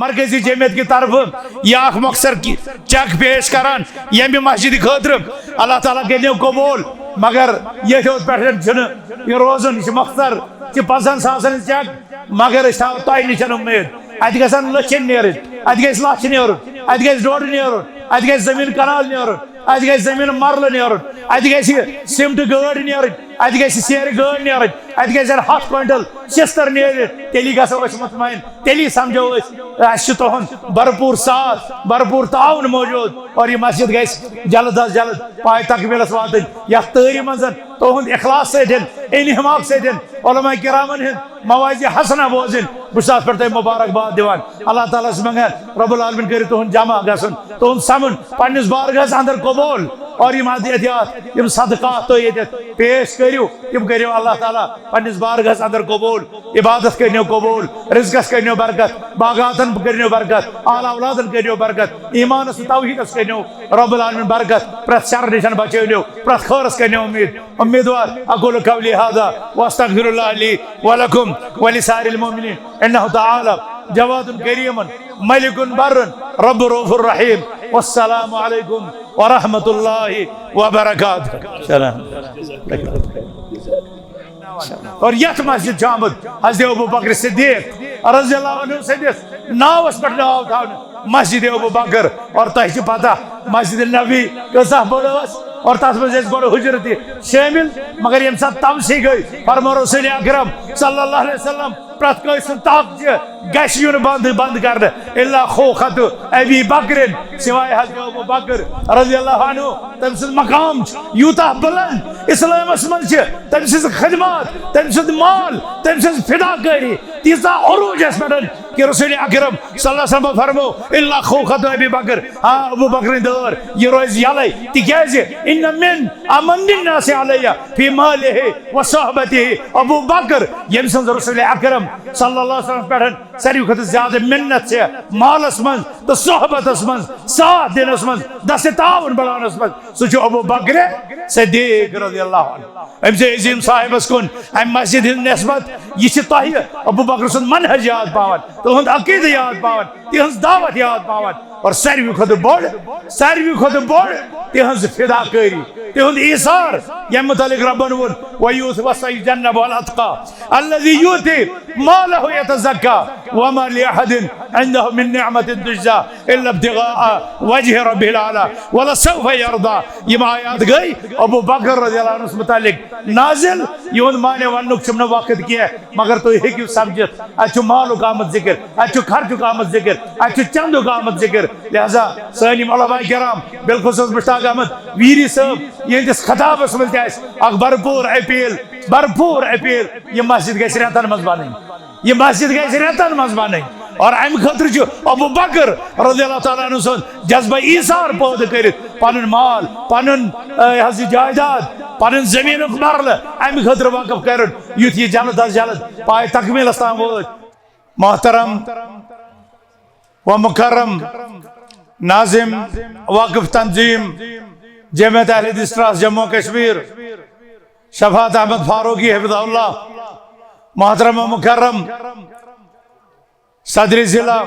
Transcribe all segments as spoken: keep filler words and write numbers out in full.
مرکزی جمعیت کی طرفہٕ یہِ اکھ مۄخصر کی چیک پیش کران ییٚمہِ مسجد خٲطرٕ۔ اللہ تعالیٰ کٔرِنو قبول۔ مگر ییٚتھۍ یوت پٮ۪ٹھ چھُنہٕ یہِ روزُن، یہِ چھُ مۄخصر، یہِ چھِ پانٛژن ساسن ہٕنٛز چیک۔ مگر أسۍ تھاوو تۄہہِ نِش اُمید، اتہِ گژھن لٔچھن نیرٕنۍ، اتہِ گژھِ لچھ نیرُن، اتہِ گژھِ ڈۄڈ نیرُن، اتہِ گژھِ زٔمیٖن کنال نیرُن، اتہِ گژھِ زٔمیٖن مرلہٕ نیرُن، اتہِ گژھِ سیمٹہٕ گٲڑۍ نیرٕنۍ، اتہِ گژھِ سیرِ گٲڑۍ نیرٕنۍ، اتہِ گژھن ہتھ کوینٹل شستر نیرِتھ۔ تیٚلی گژھو أسۍ مطمئن، تیٚلی سمجھو أسۍ، اسہِ چھُ تُہُنٛد بھرپوٗر ساتھ، بھرپوٗر تعاوُن موجود، اور یہِ مسجد گژھِ جلد از جلد پایہِ تکمیلس واتٕنۍ۔ یتھ تٲری منٛز تُہُنٛد اخلاص سۭتۍ، انہماک سۭتۍ، علماء کرامن ہٕنٛد موازی حسنہ بوزٕنۍ۔ بہٕ چھُس اتھ پٮ۪ٹھ تۄہہِ مبارک باد دِوان۔ اللہ تعالیٰ ہس منٛگان رب العالمین کٔرِو تُہُنٛد جمع گژھُن، تُہُنٛد سمُن پننِس بارگاہس اندر قبول۔ اور یِم ادیات، یِم صدقات تُہۍ ییٚتٮ۪تھ پیش کٔرِو، تِم کٔرِو اللہ تعالیٰ پننِس بارگاہس اندر قبول۔ عبادت کٔرِنو قبول، رزقس کٔرِنو برکت، باغاتن کٔرِنو برکت، آل اولادن کٔرِنو برکت، ایمانس تہٕ توحیدس کٔرِنو رب العالمین برکت، پرٛٮ۪تھ شرٕ نِش بچٲونو، پرٛٮ۪تھ خٲرس کٔرِنو امید۔ امیدوار، اقول قولی هذا واستغفر الله لي ولكم ولسائر المؤمنين انه تعالى جواد كريم ملك بر رب رؤوف رحيم. والسلام عليكم ورحمة الله وبركاته. سلام. اور یتھ مسجد چھُ آمُت حضرت ابو بکر صدیق رضی اللہ عنہ سٕنٛدِس ناوس پٮ۪ٹھ ناو تھاونہٕ، مسجد ابو بکر۔ اور تۄہہِ چھِ پتہ مسجد نبی کۭژاہ بٔڑ ٲس، اور تتھ منٛز ٲسۍ گۄڈٕ حجرٕ تہِ شٲمِل، مگر ییٚمہِ ساتہٕ توسیع گٔے، فرموو رسول اکرم صلی اللہ علیہ وسلم، پرٛٮ۪تھ کٲنٛسہِ سُنٛد تاپھ چھُ، گژھِ یُن بنٛد، بنٛد کرنہٕ، الا خوخة ابی بکر، سوائے حضرت ابو بکر رضی اللہ عنہ۔ تٔمۍ سُنٛد مقام چھُ یوٗتاہ بلند اسلامس منٛز چھِ، تٔمۍ سٕنٛز خدمات، تٔمۍ سُنٛد مال، تٔمۍ سٕنٛز فدا کٲری تیٖژاہ عروجس پٮ۪ٹھ کہ رسول اکرم صلی اللہ علیہ وسلم فرمو، الا خوخة ابی بکر، آ، ابو بکرٕنۍ دٲر، یہِ روزِ یلے، تِکیازِ ان من امن الناس علی فی مالہ و صحبتہ، ابو بکر، ییٚمہِ سٕنٛز رسول اکرم صلی اللہ علیہ وسلم پٮ۪ٹھ ساروی کھۄتہٕ زیادٕ منت چھِ مالس منٛز تہٕ صحبتس منٛز، ساتھ دِنس منٛز، دست تعاون بڑاونس منٛز، سُہ چھُ ابو بکر صدیق رضی اللہ عنہ۔ أمۍ سٕے عظیٖم صاحبس کُن امہِ مسجد ہٕنٛز نسبت، یہِ چھِ تۄہہِ ابو بکر سُنٛد منہج یاد پاوان، تُہُنٛد عقیدٕ یاد پاوان، تِہٕنٛز دعوت یاد پاوان، اور ساروی کھۄتہٕ بوٚڑ، ساروی کھۄتہٕ بوٚڑ تِہٕنٛز فدا کٲری، تِہُنٛد ایثار، ییٚمہِ مُتعلق ربن ووٚن، ویوٗتھ وسیجنب الاتقی الذی یؤتی مالہ یتزکی وما لأحد عندہ من نعمة تجزی الا ابتغاء وجہ ربہ الاعلی ولسوف یرضی۔ یِم آیات گٔے ابو بکر رضی اللہ عنہس متعلق نازل۔ یِہُنٛد معنی وننُک چھُم نہٕ وقت کینٛہہ، مگر تُہۍ ہیٚکِو سمجھِتھ۔ اتہِ چھُ مالُک آمُت ذکر، اتہِ چھُ خرچُک آمُت ذکر، اتہِ چھُ چندُک آمُت ذکر۔ لہذا سٲنۍ یِم علماء کرام، بالخصوص مشتاق احمد ویری صٲب، یِہنٛدِس خطابس منٛز تہِ آسہِ اکھ بھرپوٗر اپیل، بھرپوٗر اپیل، یہِ مسجد گژھِ رٮ۪تن منٛز بنٕنۍ، یہِ مسجد گژھِ رٮ۪تن منٛز بنٕنۍ۔ اور امہِ خٲطرٕ چھُ ابو بکر رضی اللہ تعالیٰ عنہ سُنٛد جذبہ ایثار پٲدٕ کٔرِتھ پنُن مال، پنُن، آ، یہِ حظ یہِ جائیداد، پنُن زمینُک مرلہٕ امہِ خٲطرٕ وقف کرُن، یُتھ یہِ جلد از جلد پایہِ تکمیلس تام وٲتۍ۔ محترم و مکرم ناظم وقف تنظیم جمعیت اہل حدیث ٹرسٹ جموں و کشمیر، شفاعت احمد فاروقی حفظہ اللہ، محترم و مکرم صدر ضلع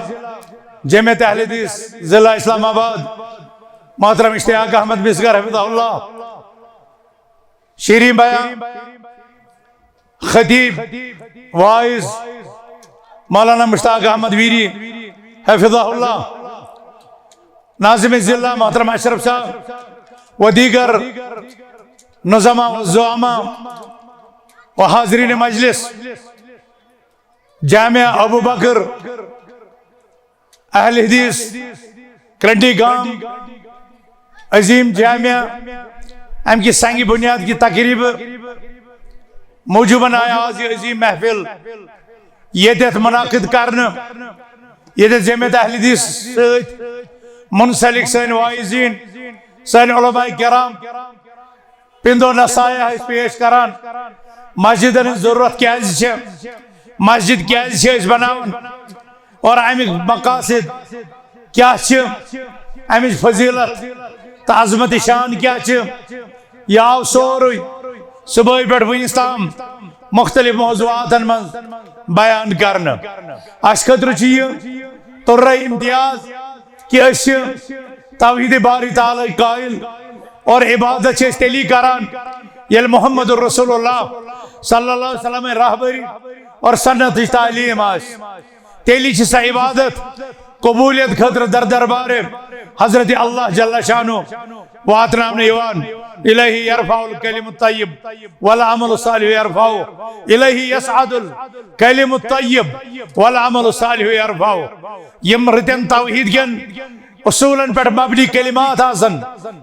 جمعیت اہل حدیث ضلع اسلام آباد، محترم اشتیاق احمد مصغر حفظہ اللہ، شیرین بیان، خطیب، واعظ مولانا مشتاق احمد ویری حفظہ اللہ، ناظم ضلع محترم اشرف صاحب و دیگر نظما و زعما و حاضرین مجلس، جامعہ ابو بکر اہل حدیث کرنڈی گام، عظیم جامعہ، امہِ کہِ سنگ بنیاد کی تقریب موجوباً آیہِ آز یہِ عظیم محفل ییٚتٮ۪تھ منعقد کرنہٕ، ییٚتٮ۪تھ جمعیت اہل حدیث سۭتۍ منسلک سٲنۍ واعظین، سٲنۍ علماء کرام پندو نصایح ٲسۍ پیش کران، مسجدن ہٕنٛز ضرورت کیازِ چھِ، مسجد کیازِ چھِ أسۍ بناوان، اور امیُک مقاصد کیاہ چھِ، امِچ فضیلت تہٕ عظمت شان کیاہ چھِ، یہِ آو سورُے صبحٲے پٮ۪ٹھ وٕنِس تام مختلف موضوعاتن منٛز بیان کرنہٕ۔ اسہِ خٲطرٕ چھُ یہِ ترے امتیاز کہ أسۍ چھِ توحید باری تعالیٰ قائل اور عبادت چھِ أسۍ تیٚلی کران ییٚلہِ محمد رسول اللہ صلی اللہ علیہ وسلم رہبری اور سنتٕچ تعلیٖم آسہِ۔ تیٚلی چھِ سۄ عبادت قبولیت خٲطرٕ در دربار حضرت اللہ جل شانہ واتناونہٕ یِوان۔ الیہ یرفع الکلم الطیب والعمل الصالح یرفعہ، الیہ یصعد الکلم الطیب والعمل الصالح یرفعہ۔ یِم رٕتٮ۪ن توحید کٮ۪ن اصوٗلن پٮ۪ٹھ مبنی کلمات آسن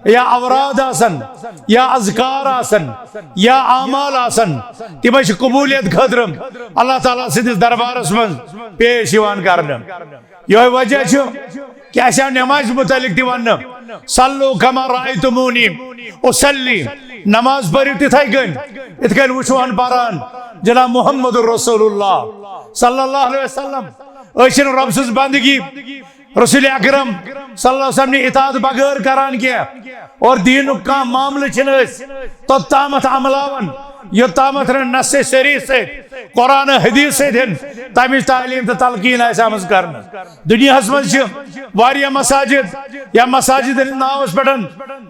یا اوراد آسن یا اذکار آسن یا اعمال آسن، تِمے چھِ قبولیت خٲطرٕ اللہ تعالیٰ سٕنٛدِس دربارس منٛز پیش یِوان کرنہٕ۔ یِہوٚے وجہ چھُ کہ اَسہِ آو نمازِ متعلق تہِ وننہٕ، "صلوا کما رأیتمونی اصلی"، نماز پٔرِو تِتھے کٔنۍ، یِتھ کٔنۍ وٕچھوہن پران جناب محمد رسول اللہ صلی اللہ علیہ وسلم۔ أسۍ چھِنہٕ رۄب سٕنٛز بندگی، رسول اکرم صلی اللہ علیہ وسلم نہِ اطاعت بغٲر کران کینٛہہ، اور دیٖنُک کانٛہہ معاملہٕ چھِنہٕ أسۍ توٚت تامتھ عملاوان یوٚت تامتھ نہٕ نص صریح سۭتۍ، قرآن حدیث سۭتۍ ہن تمِچ تعلیٖم تہٕ تلقیٖن آسہِ آمٕژ کرنہٕ۔ دُنیاہس منٛز چھِ واریاہ مساجد یا مساجد ہٕنٛدِس ناوس پٮ۪ٹھ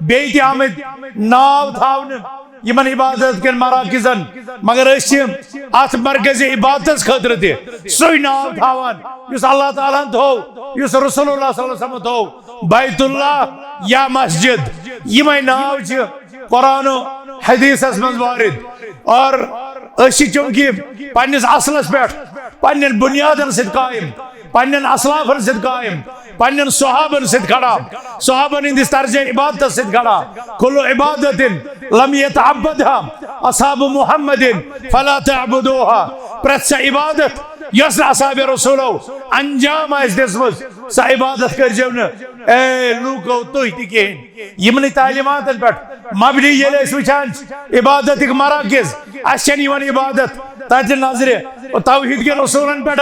بیٚیہِ تہِ آمٕتۍ ناو تھاونہٕ یِمن عبادت کٮ۪ن مراکزن، مگر أسۍ چھِ اتھ مرکز عبادتس خٲطرٕ تہِ سُے ناو تھاوان یُس اللہ تعالیٰ ہن تھوو، یُس رسول اللہ صلی اللہ علیہ وسلم تھوو، بیت اللہ یا مسجد، یِمے ناو چھِ قرآن و حدیثس منٛز وارد۔ اور أسۍ چھِ چونکہ پننِس اصلس پٮ۪ٹھ، پننٮ۪ن بنیادن سۭتۍ قائم، پننٮ۪ن اسلافن سۭتۍ قائم، پننٮ۪ن صحابن سۭتۍ کھڑا، صحابن ہٕنٛدِس طرزِ عبادتس سۭتۍ کھڑا۔ کل عبادت لم یتعبدها اصحاب محمد فلا تعبدوها۔ پرٛٮ۪تھ سۄ عبادت یۄس نہٕ اصحاب رسولو انجام آسہِ دِژمٕژ، سۄ عبادت کٔرۍزیو نہٕ اے لوٗکو تُہۍ تہِ کِہیٖنۍ۔ یِمنٕے تعلیٖماتن پٮ۪ٹھ مبنی ییٚلہِ أسۍ وٕچھان چھِ عبادتٕکۍ مراکز، اَسہِ چھَنہٕ یِوان عبادت تَتہِ نظرِ توحید کٮ۪ن اصوٗلن پٮ۪ٹھ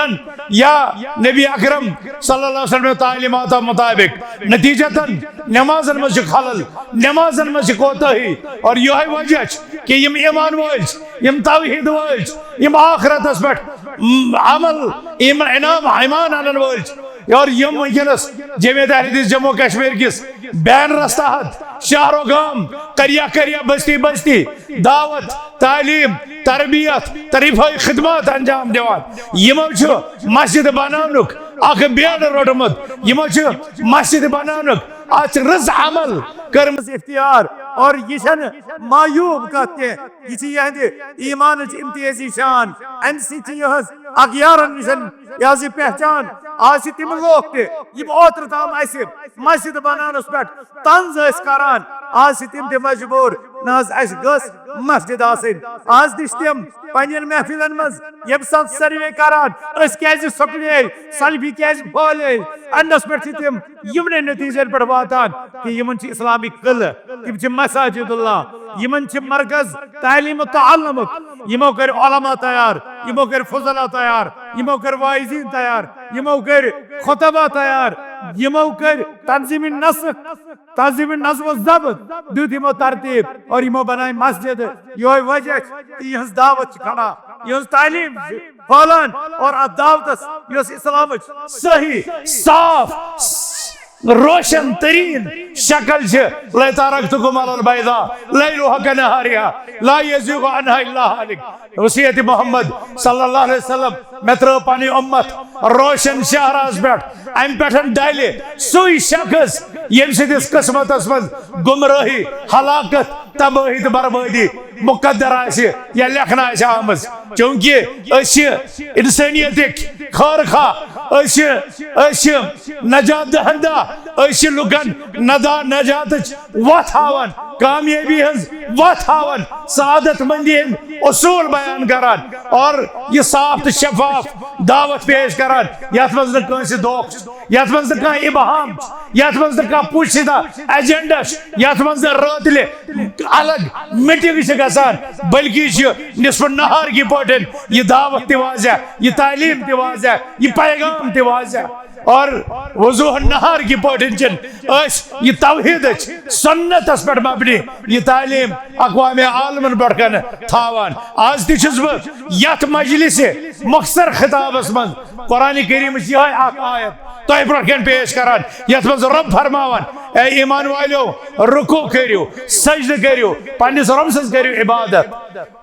یا نبی اکرم صلی اللہ علیہ وسلم تعلیٖماتو مطابق۔ نتیجتاً نمازن منٛز چھُ خلل، نمازن منٛز چھِ کوتاہی، اور یِہوٚے وجہ چھُ کہ یِم ایمان وٲلۍ چھِ، یِم توحید وٲلۍ چھِ، یِم آخرتس پٮ۪ٹھ، م، عمل، ایم-، انعام، ایمان انن وٲلۍ چھِ، اور یِم وٕنکیٚنس جمعیت اہل حدیث جموں کشمیر کِس بینرس تحت شہر و گام، قریہ قریہ، بستی بستی دعوت، تعلیٖم، تربیت تہٕ رفٲہی خدمات انجام دِوان، یِمو چھُ مسجد بناونُک اکھ بیڑٕ روٚٹمُت، یِمو چھُ مسجد بناونُک اَتھ رٕژ عمل کٔرمٕژ اختیار۔ اور یہِ چھَنہٕ معیوب کتھ کینٛہہ، یہِ چھِ یِہنٛدِ ایمانٕچ امتیازی شان۔ امہِ سۭتۍ چھِ یِہٕنٛز اغیارن نِش یہِ حظ یہِ پہچان۔ آز چھِ تِم لوٗکھ تہِ یِم اوترٕ تام اسہِ مسجد بناونس پٮ۪ٹھ طنز ٲسۍ کران، آز چھِ تِم تہِ مجبوٗر، نہ حظ، اسہِ گٔژھ مسجد آسٕنۍ۔ آز تہِ چھِ تِم پننٮ۪ن محفلن منٛز ییٚمہِ ساتہٕ سروے کران، أسۍ کیازِ سۄکھلے، سلفی کیازِ پھٲلے، انڈس پٮ۪ٹھ چھِ تِم یِمنٕے نتیٖجن پٮ۪ٹھ واتان کہ یِمن چھِ اسلامٕکۍ قلعہٕ، تِم چھِ مساجد اللہ، یِمن چھِ مرکز تعلیٖم و تعلمُک، یِمو کٔرۍ علما تیار، یِمو کٔرۍ فضلا تیار، یِمو کٔرۍ واعظین تیار، یِمو کٔرۍ خطبہ تیار، یِمو کٔرۍ تنظیٖم نسق، تنظیٖم نظم و ضبط دیُت یِمو ترتیٖب اور یِمو بنایہِ مسجد۔ یِہوٚے وجہ چھُ تہٕ یِہٕنٛز دعوت چھِ کھڑا، یِہٕنٛز تعلیٖم چھِ پھٲلان اور اتھ دعوتس یۄس اسلامٕچ صحیح، صاف، روشن ترین شکل چھِ، "لَئِن تَرَكْتُكُمْ عَلَى الْبَيْضَاءِ لَيْلُهَا كَنَهَارِهَا لَا يَزِيغُ عَنْهَا إِلَّا هَالِكٌ"۔ وصیت محمد صلی اللہ علیہ وسلم، مےٚ ترٲو پنٕنۍ اُمت روشن شاہراہس پٮ۪ٹھ، امہِ پٮ۪ٹھ ڈلہِ سُے شخص ییٚمہِ سٕنٛدِس قسمتس منٛز گمراہی، ہلاکت، تبٲہی تہٕ بربٲدی مقدر آسہِ یا لیکھنہٕ آسہِ آمٕژ۔ چونکہ أسۍ چھِ انسٲنیتٕکۍ خٲر خواہ، أسۍ چھِ، أسۍ چھِ نجات دہندہ، أسۍ چھِ لُکن ندا-، نجاتٕچ وتھ ہاوان، کامیٲبی ہٕنٛز وتھ ہاوان، سعادت مندی ہٕنٛدۍ اصوٗل بیان کران اور یہِ صاف تہٕ شفاف دعوت پیش کران، یتھ منٛز نہٕ کٲنٛسہِ دھوکہٕ چھُ، یتھ منٛز نہٕ کانٛہہ ابہام چھُ، یتھ منٛز نہٕ کانٛہہ پوشیدہ ایجنڈا چھُ، یتھ منٛز نہٕ رٲتلہِ الگ میٹنگ چھِ گژھان، بلکہ یہِ چھُ نصف نہار کی پٲٹھۍ یہِ دعوت تہِ واضح، یہِ تعلیٖم تہِ واضح، یہِ پیغام تہِ واضح۔ اور وضوح نہار کی پٲٹھۍ چھِن أسۍ یہِ توحیدٕچ سنتس پٮ۪ٹھ مبنی یہِ تعلیٖم اقوام عالمن برٛونٛہہ کنہِ تھاوان۔ آز تہِ چھُس بہٕ یتھ مجلسِ مختصر خطابس منٛز قرآن کریمٕچ یِہوٚے اکھ آیت تۄہہِ برونٛٹھ کَنہِ پیش کران، یَتھ منٛز رۄب فرماوان، اے ایمان والیو، رکوع کٔرِو، سجدٕ کٔرِو، پننِس رۄب سٕنٛز کٔرِو عبادت،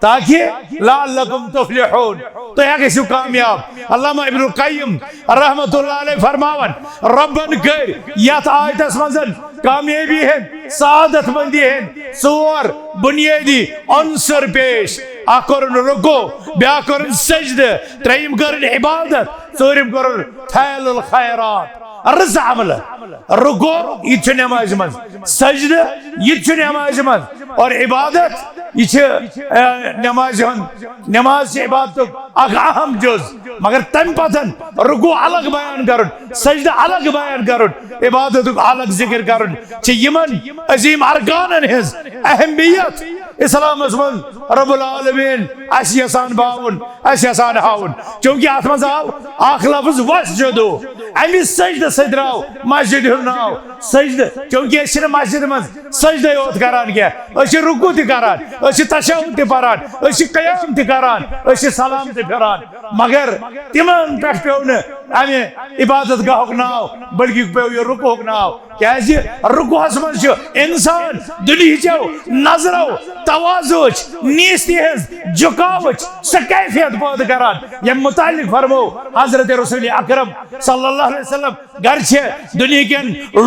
تاکہِ لعلکم تفلحون، تُہۍ ہا گٔژھِو کامیاب۔ علامہ ابن القیم رحمۃ اللہ علیہ فرماوان، رۄبن کٔرۍ یَتھ آیتس منٛز کامیٲبی ہٕنٛدۍ، سعادت مندی ہٕنٛدۍ ژور بُنیٲدی عنصر پیش۔ اکھ کوٚرُن رکوع، بیٛاکھ کوٚرُن سجدٕ، ترٛیٚیِم کٔرٕن عبادت، ژوٗرِم کوٚرُن فعل الخیرات، رٕژ عملہٕ۔ رکوع، یہِ تہِ چھُ نمازِ منٛز، سجدٕ، یہِ تہِ چھُ نمازِ منٛز، اور عبادت، یہِ چھِ، اے، نمازِ ہُنٛد، نماز چھِ عبادتُک اکھ اہم جُز۔ مگر تمہِ پتہٕ رکوع الگ بیان کرُن، سجدٕ الگ بیان کرُن، عبادتُک الگ ذکر کرُن، چھِ یِمن عظیم ارکانن ہٕنٛز اہمیت اسلامس منٛز رب العالمین اسہِ یژھان باوُن، اسہِ یژھان ہاوُن۔ چونکہ اتھ منٛز آو اکھ لفظ وسجدو، امہِ سجدٕ سۭتۍ درٛاو مسجد ہُنٛد ناو سجدٕ، چونکہ أسۍ چھِنہٕ مسجد منٛز سجدے یوت کران کینٛہہ، أسۍ چھِ رکوع تہِ کران، أسۍ چھِ تشہد تہِ پران، أسۍ چھِ قیام تہِ کران، أسۍ چھِ سلام تہِ پھران۔ مگر تِمن پٮ۪ٹھ پیوٚو نہٕ امہِ عبادت گاہُک ناو، بلکہِ پیوٚو یہِ رکوعُک ناو۔ کیازِ؟ رکوعس منٛز چھُ انسان دُنیہچو نظرو تواضعٕچ، نیستی ہٕنٛز جھکاوٕچ سۄ کیفیت پٲدٕ کران، ییٚمہِ متعلق فرموو حضرت رسول اکرم صلی اللہ علیہ وسلم، گرچہ دنیا کٮ۪ن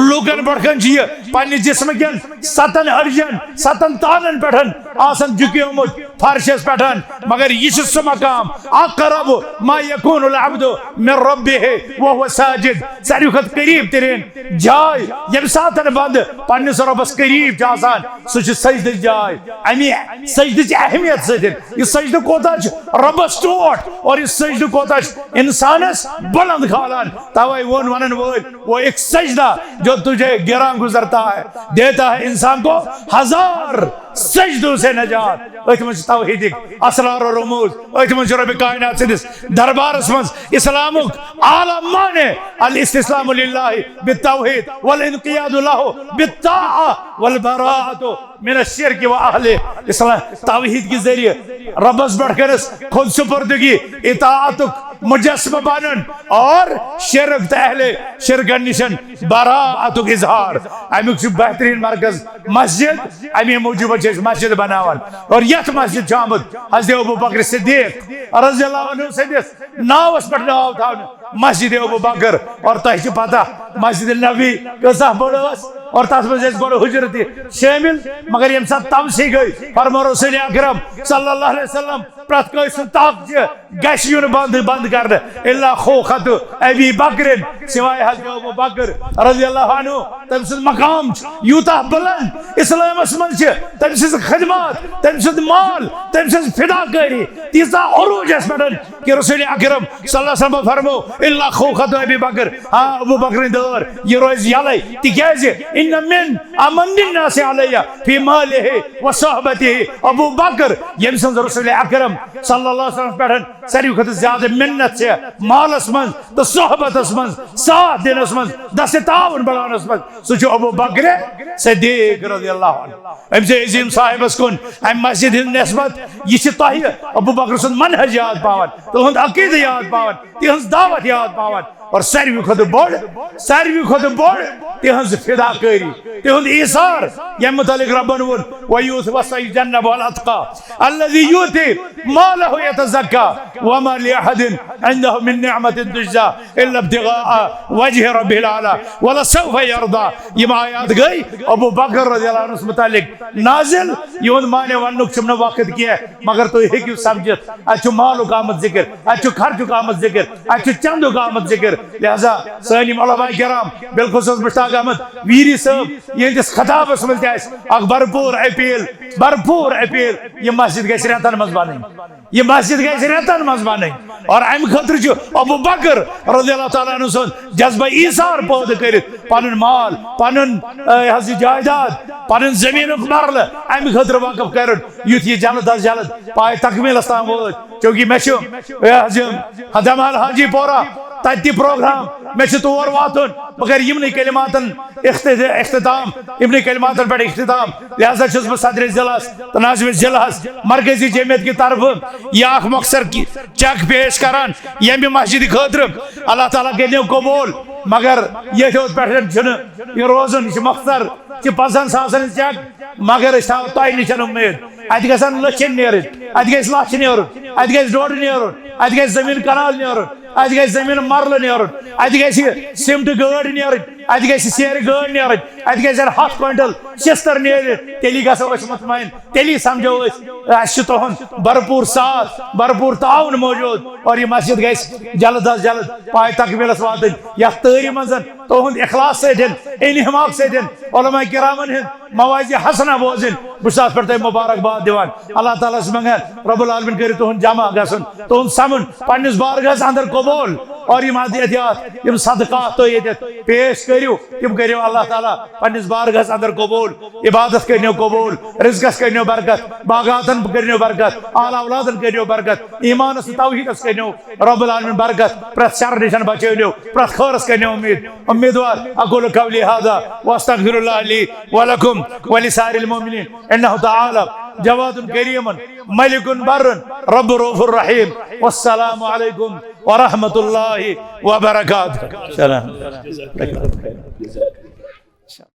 لوٗکن برٛونٛہہ کنہِ چھُ یہِ پننہِ جسمہٕ کٮ۪ن ستن أڈجن، ستن تانن پٮ۪ٹھ آسان جُکیومُت فرشس پٮ۪ٹھ، مگر یہِ چھُ سُہ مقام، اقرب ما یکون العبد من ربہ وہو ساجد، ساروی کھۄتہٕ قریب ترین جاے، ییٚمہِ ساتن بندٕ پننِس رۄبس قریب چھُ آسان، سُہ چھُ سجدٕچ جاے۔ امی سجدٕچ اہمیت سۭتۍ، یہِ سجدٕ کوتاہ چھُ رۄبس ٹوٹھ اور یہِ سجدٕ کوتاہ چھُ انسانس بلند کھالان۔ توے ووٚن ونن وٲلۍ، وہ ایک سجدہ جو تجھے گراں گزرتا ہے، دیتا ہے انسان کو ہزار سجدوں سے نجات۔ أتھۍ منٛز چھِ توحیدٕکۍ اسرار و رموز، أتھۍ منٛز چھِ رۄبِ کائنات سٕنٛدِس دربارس منٛز اسلامُک اعلیٰ معنی، الاستسلام للہ بالتوحید والانقیاد لہ بالطاعہ والبراءۃ من الشرک و اہلہ۔ اسلام توحید کے ذریعے ربس برٛونٛہہ کنس خود سپردگی، اطاعتُک مجسمہ بنن اور شرک تہٕ اہل شرکن نشن براءتُک اظہار۔ امیُک چھُ بہترین مرکز مسجد، امی موجوب چھِ أسۍ مسجد بناوان۔ اور یتھ مسجد چھُ آمُت حضرت ابو بکر صدیق رضی اللہ عنہ سٕنٛدِس ناوس پٮ۪ٹھ ناو تھاونہٕ، مسجد ابو بکر۔ اور تۄہہِ چھِ پتہ مسجد نبی کۭژاہ بٔڑ ٲس، اور تتھ منٛز ٲسۍ گۄڈٕ حجرٕ تہِ شٲمِل، مگر ییٚمہِ ساتہٕ توسیع گٔے، فرموو رسول اکرم صلی اللہ علیہ وسلم، پرٛٮ۪تھ کٲنٛسہِ سُنٛد تاکچہِ گژھِ یُن بنٛد، بنٛد کرنہٕ، الا خوخت ابی بکرن، سوائے حضرت ابو بکر رضی اللہ عنہ۔ تٔمۍ سُنٛد مقام چھُ یوٗتاہ بلند اسلامس منٛز چھِ، تٔمۍ سٕنٛز خدمات، تٔمۍ سُنٛد مال، تٔمۍ سٕنٛز فدا کٲری تیٖژاہ عروجس پٮ۪ٹھ کہ رسول اکرم صلی اللہ علیہ وسلم فرمو، الا خوخت ابی بکر، ہاں، ابو بکرٕنۍ دٲر، یہِ روزِ یلے، تِکیازِ ان من امن الناس علی فی مالہ و صحبتہ، ابو بکر، ییٚمہِ سٕنٛز رسول اکرم صلی اللہ علیہ وسلم پٮ۪ٹھ ساروی کھۄتہٕ زیادٕ منت چھِ مالس منٛز تہٕ صحبتس منٛز، ساتھ دِنس منٛز، دست تعاون بڑاونس منٛز، سُہ چھُ ابو بکر صدیق رضی اللہ عنہ۔ أمۍ سٕے عظیم صاحبس کُن امہِ مسجد ہٕنٛز نسبت، یہِ چھِ تۄہہِ ابو بکر سُنٛد منہج یاد پاوان، تُہُنٛد عقیدٕ یاد پاوان، تِہٕنٛز دعوت یاد پاوان، اور ساروی کھۄتہٕ بوٚڑ، ساروی کھۄتہٕ بوٚڑ تِہٕنٛز فدا کٲری، تِہُنٛد ایثار، ییٚمہِ متعلق ربن ووٚن، ویوٗت وسیجنب الاتقی الذی یؤتی مالہ یتزکی وما لأحد عندہ من نعمت تجزی الا ابتغاء وجہ ربہ الاعلی ولسوف یرضی۔ یِم آیات گٔے ابو بکر رضی اللہ عنہس متعلق نازل، یِہُنٛد معنی وننُک چھُم نہٕ وقت کینٛہہ، مگر تُہۍ ہیٚکِو سمجھِتھ، اتہِ چھُ مالُک آمُت ذکر، اتہِ چھُ خرچُک آمُت ذکر، اتہِ چھُ چندُک آمُت ذکر۔ لہذا سٲنۍ یِم علماء کرام، بالخصوص مشتاق احمد ویری صٲب، یِہنٛدِس خطابس منٛز تہِ آسہِ اکھ بھرپوٗر اپیل، بھرپوٗر اپیل، یہِ مسجد گژھِ رٮ۪تن منٛز بنٕنۍ، یہِ مسجد گژھِ رٮ۪تن منٛز بنٕنۍ۔ اور امہِ خٲطرٕ چھُ ابو بکر رضی اللہ تعالیٰ عنہ سُنٛد جذبہ ایثار پٲدٕ کٔرِتھ پنُن مال، پنُن، اے، حظ یہِ جائیداد، پنُن زمینُک مرلہٕ امہِ خٲطرٕ وقف کرُن، یُتھ یہِ جلد از جلد پایہِ تکمیلس تام وٲتۍ۔ چونکہ مےٚ چھُ، اے، حظ یہِ دمحال حاجی پورہ، تتہِ تہِ پروگرام، مےٚ چھُ تور واتُن، بہٕ کرٕ یِمنٕے کلماتن اخت-، اختتام، یِمنٕے کلماتن پٮ۪ٹھ اختتام۔ لہذا چھُس بہٕ صدر ضلعس تہٕ ناظم ضلعس مرکزی جمعیت کہِ طرفہٕ یہِ اکھ مۄخصر کی-، چیک پیش کران، ییٚمہِ مسجد خٲطرٕ اللہ تعالیٰ کٔرِنو قبول۔ مگر ییٚتھۍ یوت پٮ۪ٹھ چھُنہٕ یہِ روزُن، یہِ چھُ مۄختصر، یہِ چھِ پنٛژاہن ساسن ہٕنٛز چیک، مگر أسۍ تھاوو تۄہہِ نِش اُمید، اتہِ گژھن لٔچھِنۍ نیرٕنۍ، اتہِ گژھِ لچھ نیرُن، اتہِ گژھِ ڈۄڈ نیرُن، اتہِ گژھِ زٔمیٖن کنال نیرُن، اتہِ گژھِ زٔمیٖن مرلہٕ نیرُن، اتہِ گژھِ سیمٹہٕ گٲڑۍ نیرٕنۍ، اتہِ گژھِ سیرِ گٲڑۍ نیرٕنۍ، اتہِ گژھن ہتھ کوینٹل شستر نیرِتھ، تیٚلی گژھو أسۍ مطمئن، تیٚلی سمجھو أسۍ، اسہِ چھُ تُہُنٛد بھرپوٗر ساتھ، بھرپوٗر تعاوُن موجود، اور یہِ مسجد گژھِ جلد از جلد پایہِ تکمیلس واتٕنۍ۔ یتھ تٲری منٛز تُہُنٛد اخلاص سۭتۍ، انحماق سۭتۍ، علماء کرامن ہٕنٛد موازی حسنہ بوزٕنۍ۔ بہٕ چھُس اتھ پٮ۪ٹھ تۄہہِ مبارک باد دِوان۔ اللہ تعالیٰ ہس منٛگان رب العالمین کٔرِو تُہُنٛد جمع گژھُن، تُہُنٛد سمُن پننِس بارگاہس اندر قبول، اور یِم ادیتیات، یِم صدقات تُہۍ ییٚتٮ۪تھ پیش کٔرِو، تِم کٔرِو اللہ تعالیٰ پننِس بارگاہس اندر قبول۔ عبادت کٔرنیو قبول، رزقس کٔرنیو برکت، باغاتن کٔرنیو برکت، آل اولادن کٔرنیو برکت، ایمانس تہٕ توحیدس کٔرنیو رب العالمین برکت، پرٛٮ۪تھ شرٕ نِش بچٲونیو، پرٛٮ۪تھ خٲرس کٔرنیو امید۔ امیدوار۔ اقول قولی هذا واستغفر الله لي ولكم ولسائر المؤمنين انه تعالى جواد كريم ملك بر رب رؤوف رحيم۔ والسلام عليكم ورحمة الله وبركاته۔ سلام۔